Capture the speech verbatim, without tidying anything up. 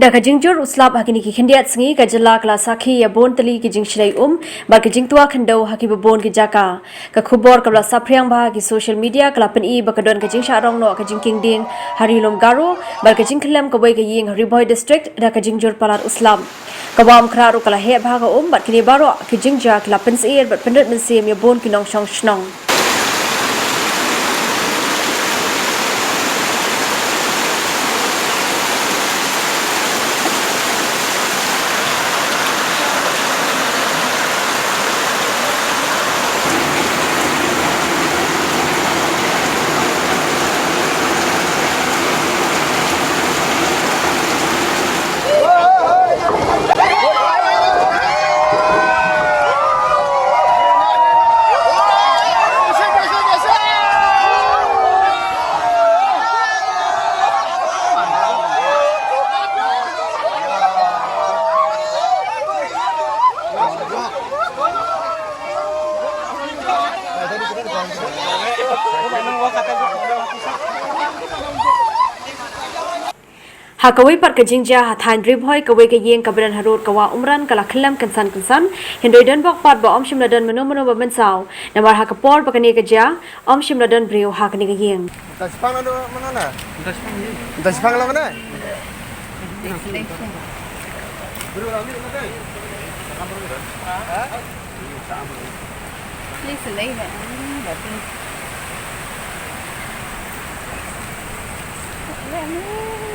Da ka jingjur u slap ha kine ki khyndiat sngi, ka jylla ka la sakhi ïa bun tylli ki jingshlei um bad ki jingtwa khyndew ha kiba bun ki jaka. Ka khubor kaba la saphriang bha ha ki social media ka la pyni ba ka don ka jingshah rong noh ka jingkieng dieng ha Ri Lum Garo bad ka jingkhyllem kawei ka ïing ha Ri Bhoi District da ka jingjur palat u slap. Ka wah Umkhrah ruh ka la heh bha ka um bad kine baroh ki jingjia ki la pynsyier bad pynrit mynsiem ïa bun ki nongshong shnong. Ha kawei pat ka jingjia ha thaiñ Ri Bhoi, kawei ka ïing kaba don harud ka wah Umran ka la khyllem kynsan kynsan, hynrei don bok pat ba ym shym la don mano mano ba mynsaw, namar ha ka por ba kane ka jia ym shym la don briew ha kane ka ïing. Ym da shipang la mano na? Ym da shipang la mano? Please,